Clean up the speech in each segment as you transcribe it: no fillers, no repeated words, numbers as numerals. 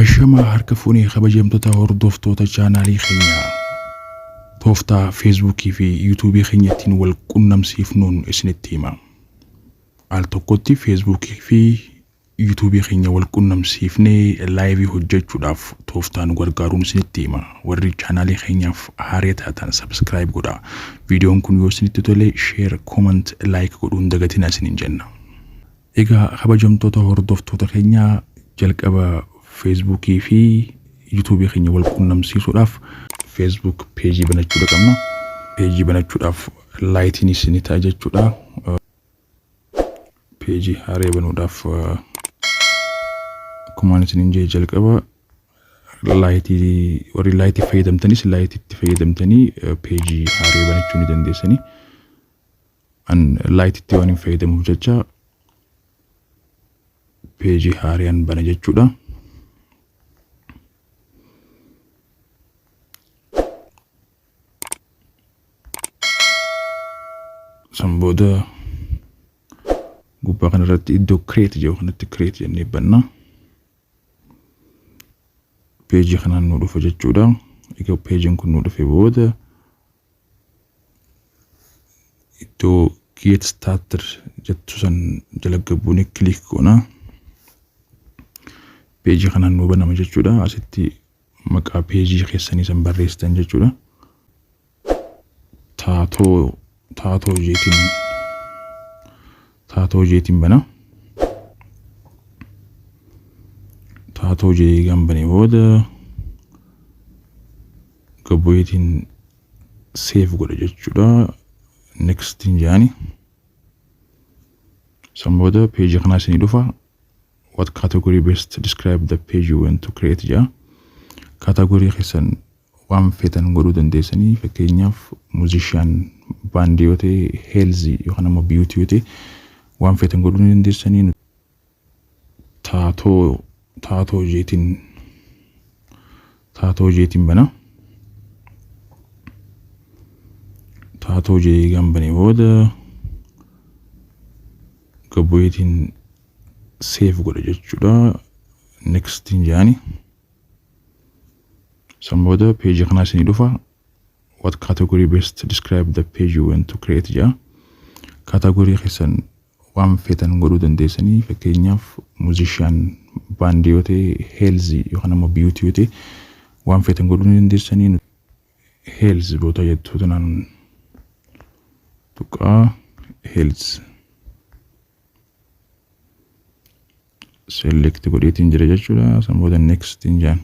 Ashamaa harka fuunee kabajamtoota hordoftoota chaanaalii keenyaa, tooftaa Feesbuukii fi Yuutuubii keenya ittiin wal qunnamsiifnuun isinitti hima. Al tokkotti Feesbuukii fi Yuutuubii keenya wal qunnamsiifnee live hojjechuudhaaf tooftaa nu gargaaruun isinitti hima. Warri chaanaalii keenyaaf haaraa taatan subscribe godhaa. Viidiyoon kun yoo isinitti tole share, comment, like godhuun dagatina isiniin jenna. Egaa kabajamtoota hordoftoota keenyaa, jalqaba Feesbuukii fi Yuutuubii keenya wal qunnamsiisuudhaaf Facebook peejii banachuu qabna. Peejii banachuudhaaf Lite iin ni ta'a jechuudha. Peejii haaraa banuudhaaf akkuma isiniin jee jalqaba Lite, warri Lite fayyadamtanis Lite itti fayyadamtanii peejii haaraa banachuu ni dandeessanii. An Lite itti waan hin fayyadamuuf jecha peejii haaraan bana jechuudha. San booda gubbaa kanarratti iddoo create jedhu kanatti create jennee banna. Peejii kanaan nu dhufa jechuudha. Egaa peejiin kun nu dhufe booda iddoo get started jettu san jala gabbuunee click goona. Peejii kanaan nu banama jechuudha. Asitti maqaa peejii keessanii san barreessitan jechuudha. Taatoo jeetiin bana. Taatoo jee gan bane booda gabbuyeetiin save godha jechuudha. Next hin jaani. San booda peejii kanaa isinii dhufa. "What category best describe the page you want to create?" jedha. Category keessan waan feetan godhuu dandeessanii, fakkeenyaaf musician, band yoo ta'e, health yookaan immoo beauty yoo ta'e, waan feetan godhuu ni dandeessanii. Taatoo jeetiin bana. Taatoo jee gan bane booda gabbuyeetiin save godha jechuudha. Next hin jaani. San booda peejii kanaa isinii dhufa. "What category best describe the page you want to create?" jedha. Category keessan waan feetan godhuu dandeessanii, fakkeenyaaf musician, band yoo ta'e, health yookaan immoo beauty yoo ta'e, waan feetan godhuu ni dandeessanii. Health boota jettu tanaan tuqaa, health select godheetiin jira jechuudha. San booda next hin jaan.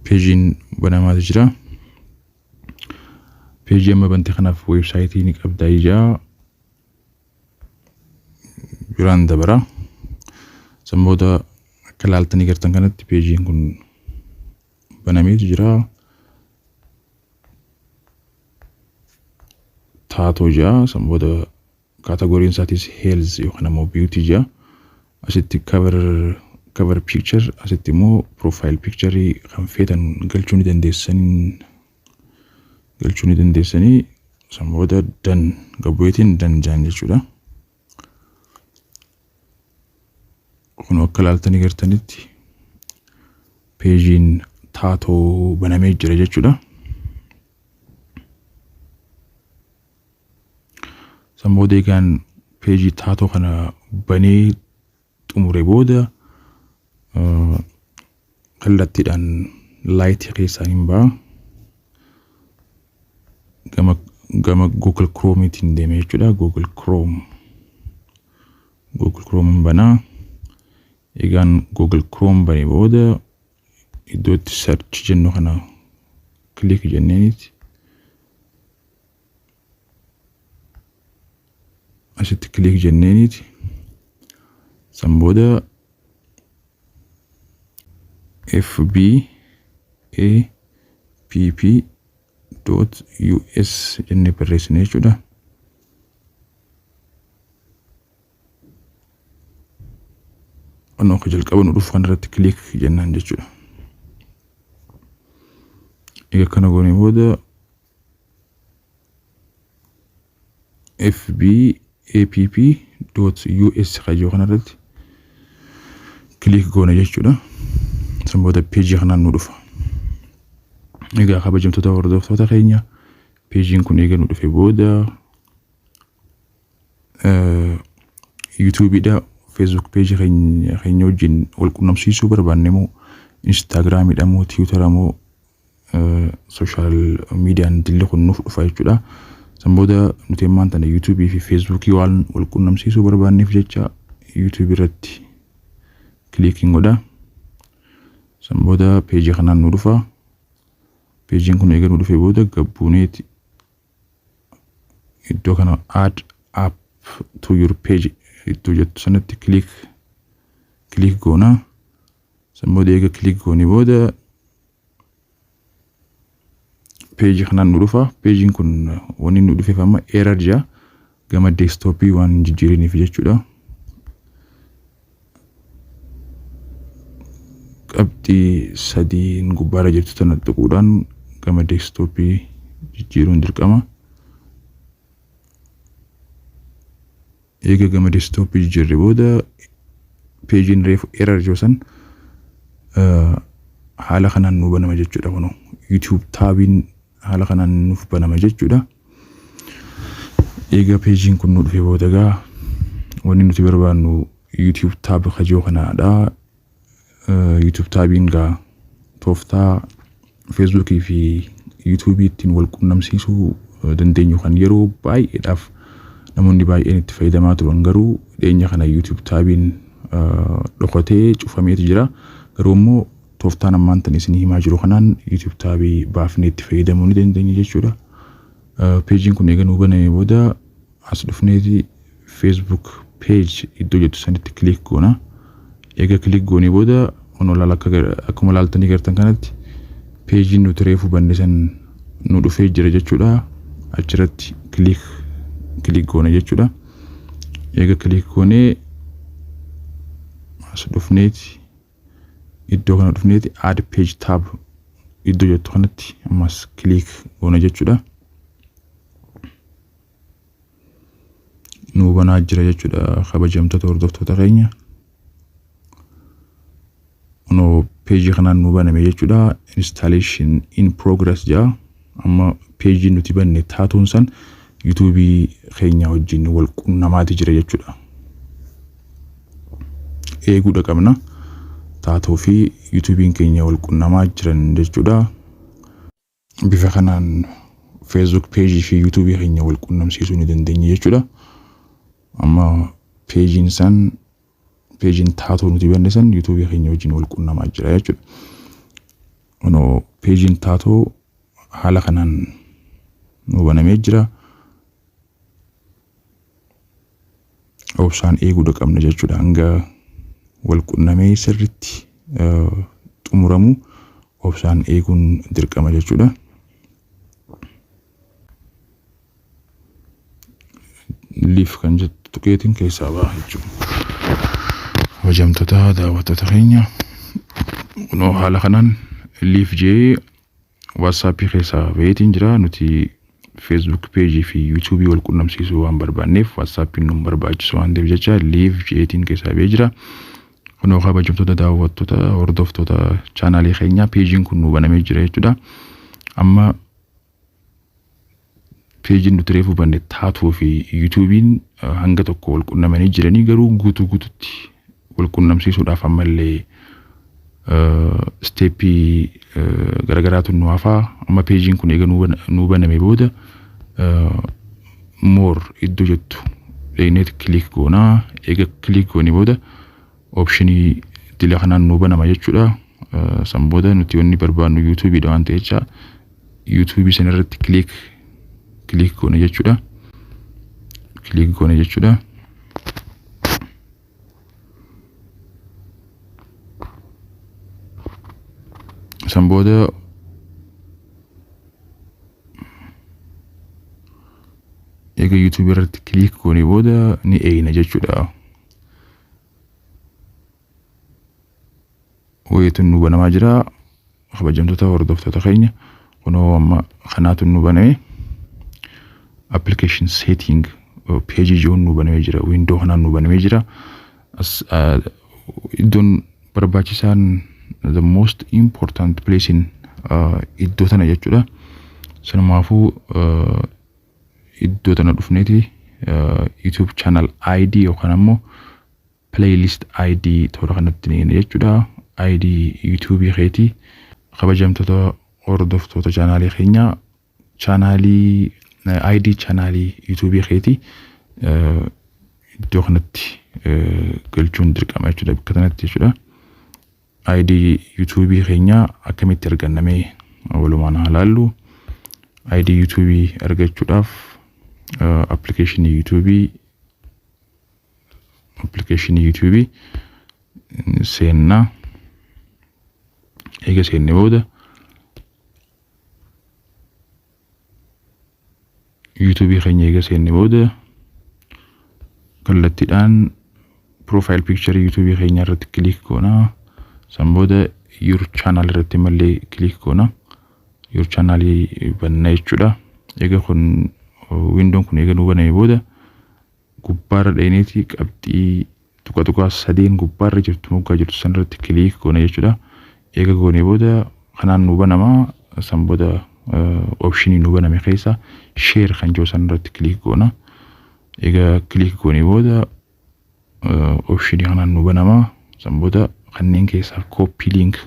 Peejiin banamaatu jira. Peejii amma bante kanaaf weebsaayitii ni qabdaa ijaa biraan dabara. San booda akka ilaaltanii gartan kanatti peejiin kun banameetu jira. Taatoo jira. San booda categoryn isaatis health yookaan immoo beauty jira. Asitti cover picture, asitti immoo profile picture kan feetan galchuu ni dandeessanii. San booda done gabbueetiin done jaan jechuudha. Kun akka ilaaltanii gartanitti peejiin taatoo banamee jira jechuudha. San booda egaan peejii taatoo kana banee xumure booda kallattiidhaan Lite keessaan hin ba'a. Gama Google Chromeetiin deeme jechuudha. Google Chrome hin banaa. Egaan Google Chrome banee booda iddoo itti search jennu kana click jenneeniiti. Asitti click jenneeniiti. San booda fbapp.us jennee barreessine jechuudha. Onnoo akka jalqaba nu dhufu kanarratti click jennaan jechuudha. Egaa kana goonee booda fbapp.us kajoo kanarratti click goona jechuudha. San booda peejii kanaan nu dhufa. Egaa kabajamtoota hordoftoota keenya, peejiin kun eega nu dhufe booda yuutuubiidha Facebook peejii keenya wajjin wal qunnamsiisuu barbaanne moo, Instaagiraamiidha moo, Tiwutara moo, social miidiyaan dilli kun nuuf dhufa jechuudha. San booda nuti ammaan tana yuutuubii fi feesbuukii waan wal qunnamsiisuu barbaanneef jecha yuutuubii irratti clickiin godha. San booda peejii kanaan nu dhufa. Peejiin kun eega nu dhufe booda gabbuuneeti iddoo kana "Add app to your page" iddoo jettu sanatti click goona. San booda eega click goone booda peejii kanaan nu dhufa. Peejiin kun wanni nu dhufeef amma error jira. Gama desktopii waan jijjiiriniif jechuudha. Qabxii sadiin gubbaarra jirtu tana tuquudhaan gama desktopii jijjiiruun dirqama. Eega gama desktopii jijjiirre booda peejiin reefu error jiru san haala kanaan nu banama jechuudha kunoo. YouTube tabiin haala kanaan nuuf banama jechuudha. Eega peejiin kun nu dhufe booda gaa wanni nuti barbaannu YouTube tab kajoo kanaadha. YouTube tabiin gaa tooftaa Feesbuukii fi yuutuubii ittiin wal qunnamsiisuu dandeenyu kan yeroo baay'eedhaaf namoonni baay'een itti fayyadamaa turan, garuu dhiyeenya kana YouTube tabiin dhokatee cufameetu jira. Garuu immoo tooftaan ammaan tan isinii himaa jiru kanaan YouTube tabii baafnee itti fayyadamuu ni dandeenya jechuudha. Peejiin kun eega nuu baname booda as dhufneeti Facebook page iddoo jettu sanitti click goona. Eega click goonee booda kun olaal akkuma laaltanii gartan kanatti peejiin nuti reefu banne san nu dhufee jira jechuudha. Achirratti click goona jechuudha. Eega click goonee as dhufneeti iddoo kana dhufneeti "Add page tab" iddoo jettu kanatti ammas click goona jechuudha. Nu banaa jira jechuudha, kabajamtoota hordoftoota keenya. Kunoo peejii kanaan nu baname jechuudha. "Installation in progress" jedha. Amma peejii nuti banne taatuun san yuutuubii keenya wajjin wal qunnamaati jira jechuudha. Eeguudha qabna. Taatoo fi yuutuubiin keenya wal qunnamaa jiran jechuudha. Bifa kanaan Facebook peejii fi yuutuubii keenya wal qunnamsiisuu ni dandeenya jechuudha. Amma peejiin san, peejiin taatoo nuti banne san, yuutuubii keenya wajjin wal qunnamaa jira jechuudha. Kunoo peejiin taatoo haala kanaan nu banamee jira. Obsaan eeguudha qabna jechuudha, hanga wal qunnamee sirriitti xumuramu obsaan eeguun dirqama jechuudha. Leave kan jettu tuqeetiin keessaa ba'a jechuudha. Kabajamtoota daawwattoota keenya, kunoo haala kanaan leave jee waatsaappii keessaa baheetiin jira. Nuti Facebook peejii fi yuutuubii wal qunnamsiisuu waan barbaanneef, waatsaappiin nu barbaachisu waan ta'eef jecha leave jeetiin keessaa bahee jira. Kunoo kabajamtoota daawwattoota hordoftoota chaanaalii keenyaa, peejiin kun nu banamee jira jechuudha. Amma peejiin nuti reefu banne taatuu fi yuutuubiin hanga tokko wal qunnamanii jiranii, garuu guutuu guututti wal qunnamsiisuudhaaf ammallee steppii garagaraatu nu hafaa. Amma peejiin kun eega nu baname booda "More" iddoo jettu dhaqneet click goonaa. Eega click goonee booda optionii dila kanaan nu banama jechuudha. San booda nuti wanni barbaannu yuutuubiidha waan ta'eef jecha yuutuubii sana irratti click goone jechuudha. Click goone jechuudha. San booda eega yuutuubii irratti click goone booda ni eeyina jechuudha. Wayiituun nu banamaa jira, kabajamtoota hordoftoota keenya. Kunoo amma kanaatu nu baname, application setting page jiruun nu banamee jira. Window kanaan nu banamee jira. As iddoon barbaachisaan, the most important place in iddoo tana jechuudha. Sanumaafuu iddoo tana dhufneeti YouTube channel ID yookaan ammoo playlist ID toora kanatti ni jechuudha. ID YouTube keetii, kabajamtoota hordoftoota chaanaalii keenyaa, chaanaalii ID chaanaalii YouTube keetii iddoo kanatti galchuun dirqama jechuudha, bakka kanatti jechuudha. ID YouTube keenyaa akkamitti argannamee walumaan haa laallu. ID YouTube argachuudhaaf application YouTube seennaa. Eega seenne booda YouTube keenya eega seenne booda kallattiidhaan profile picture YouTube keenya irratti click goona. San booda your channel irratti mallee click goona. Your channel banna jechuudha. Eega kun windoon kun eega nu baname booda gubbaarra dheeneeti qabxii tuqa tuqaa sadeen gubbaarra jirtu, moggaa jirtu san irratti click goona jechuudha. Eega goonee booda kanaan nu banama. San booda optionii nu baname keessa share kan jiru san irratti click goona. Eega click goonee booda optionii kanaan nu banama. San booda kanneen keessaa copy link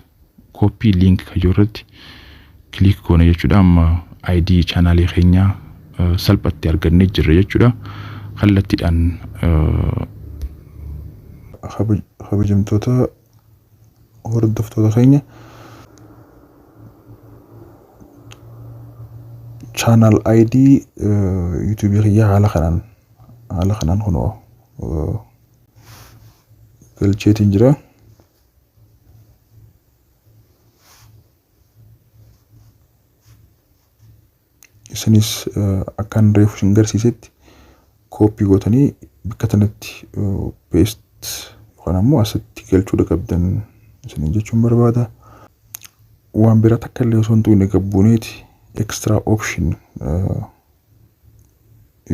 kan jiru irratti click goona jechuudha. Amma ID chaanaalii keenyaa salphatti argannee jirra jechuudha. Kallattiidhaan Kabajamtoota hordoftoota keenya, channel ID YouTube kiyyaa haala kanaan kunoo galcheetiin jira. Isinis akkan reefu isin garsiisetti copy gootanii bakka kanatti paste yookaan ammoo asitti galchuudha qabdan isiniin jechuun barbaada. Waan biraa takka illee osoo hin tuqne gabbuuneeti extra option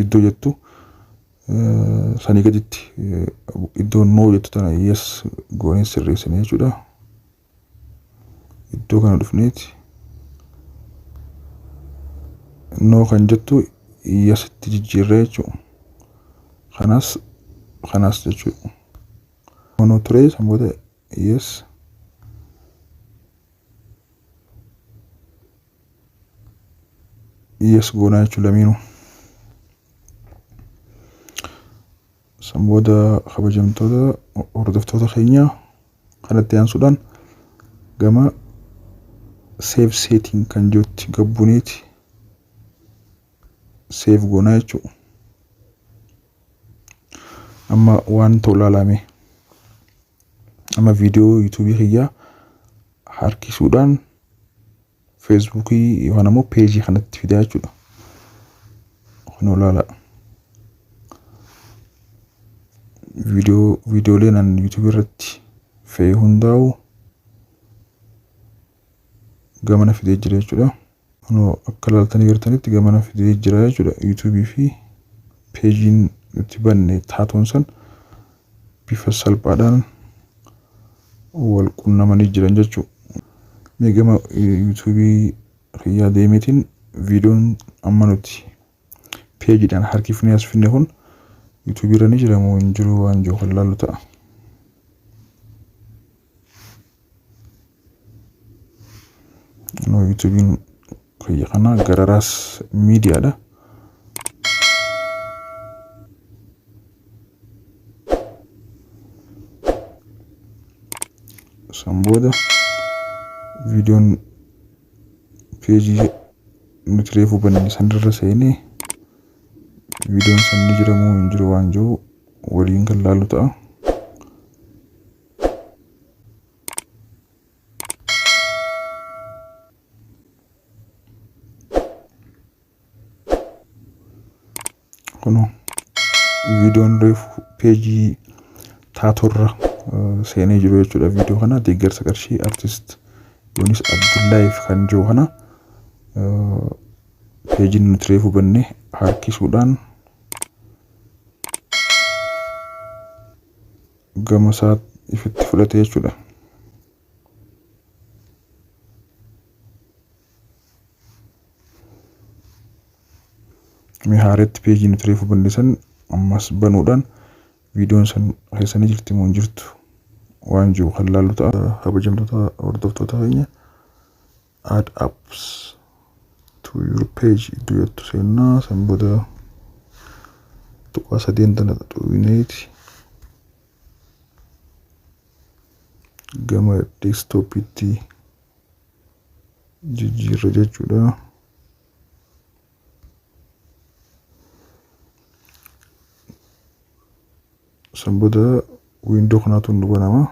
iddoo jettu sanii gaditti iddoo no jettu tana yes goonee sirreessine jechuudha. Iddoo kana dhufneeti no kan jettu yesitti jijjiirree jechuudha. Kanas jechuudha. No ture, san booda yes. Yes goonaa jechuudha lamiinuu. San booda, kabajamtoota hordoftoota keenya, kanatti aansuudhaan gama save setting kan jirutti gabbuuneeti save goonaa jechuudha. Amma waan ta'u ilaalame, amma viidiyoo yuutuubii kiyyaa harkisuudhaan feesbuukii yookaan ammoo peejii kanatti fidaa jechuudha. Kun ilaala. Viidiyooleen an yuutuubii irratti fe'ee hundaa'u gamana fidee jira jechuudha. Kunoo akka ilaaltanii gartanitti gamana fidee jira jechuudha. Yuutuubii fi peejiin nuti banne taatoon san bifa salphaadhaan wal qunnamanii jiran jechuudha. Mee gama yuutuubii kiyyaa deemeetiin viidiyoon amma nuti peejiidhaan harkifnee as finne kun yuutuubii irra ni jira moo hin jiru waan jiru kan laallu ta'a. Yuutuubiin kiyya kana Gararaas Miidiyaadha. San booda viidiyoon peejii nuti reefu banne sanirra seenee viidiyoon san ni jira moo hin jiru waan jiru waliin kan laallu ta'a. Kunoo viidiyoon reefu peejii taatorra seenee jiru jechuudha. Viidiyoo kana deeggarsa qarshii artist Yoonis Abdullaahiif kan jiru kana Peejiin nuti reefu banne harkisuudhaan gama isaa ifitti fudhate jechuudha. Mee haaretti peejii nuti reefu banne san ammas banuudhaan viidiyoon san keessa ni jirti moo hin jirtu waan jiru kan laallu ta'a. Kabajamtoota hordoftoota keenya, "Add apps to your page" iddoo jettu seennaa. San booda tuqaa sadeen tana xuqineeti gama desktopitti jijjiirra jechuudha. San booda window kanaatu nu banama.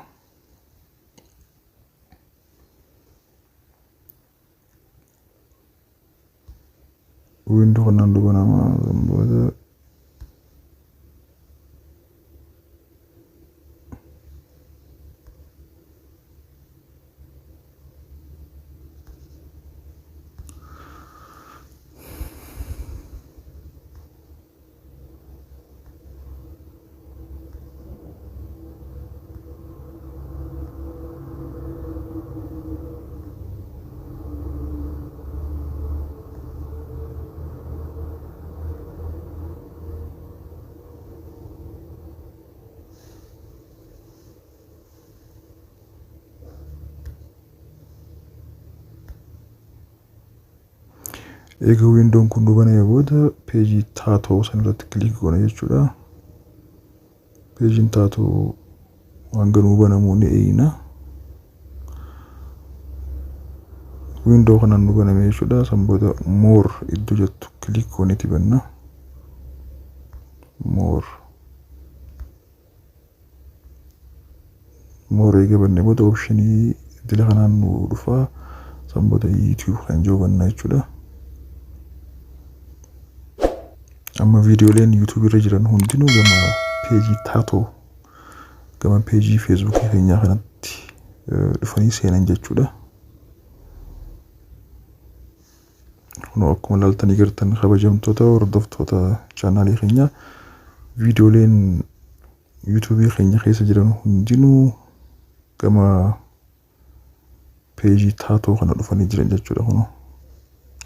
Window kanaan nu banama. San booda eega windown kun nu baname booda peejii taatoo san irratti click goona jechuudha. Peejiin taatoo hanga nuu banamuu ni eeyina. Window kanaan nu baname jechuudha. San booda "More" iddoo jettu click gooneeti banna. More. More eega banne booda optionii dila kanaan nu dhufa. San booda "YouTube" kan jiru banna jechuudha. Amma viidiyooleen YouTube irra jiran hundinuu gama peejii taatoo, gama peejii Feesbuukii keenyaa kanatti dhufanii seenan jechuudha. Kunoo akkuma ilaaltanii gartan, kabajamtoota hordoftoota chaanaalii keenyaa, viidiyooleen yuutuubii keenya keessa jiran hundinuu gama peejii taatoo kana dhufanii jiran jechuudha. Kunoo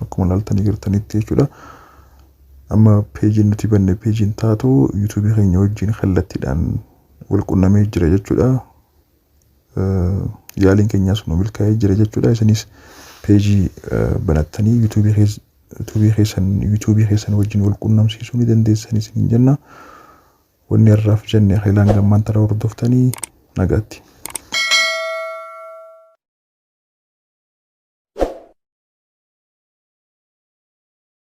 akkuma ilaaltanii gartanitti jechuudha. Amma peejiin nuti banne, peejiin taatoo, yuutuubii keenya wajjin kallattiidhaan wal qunnamee jira jechuudha. Yaaliin keenyaas nu milkaa'ee jira jechuudha. Isinis peejii banattanii yuutuubii keessan wajjin wal qunnamsiisuu ni dandeessan isiniin jenna. Wanni har'aaf jenne haalaan gammaan tana hordoftanii nagaatti.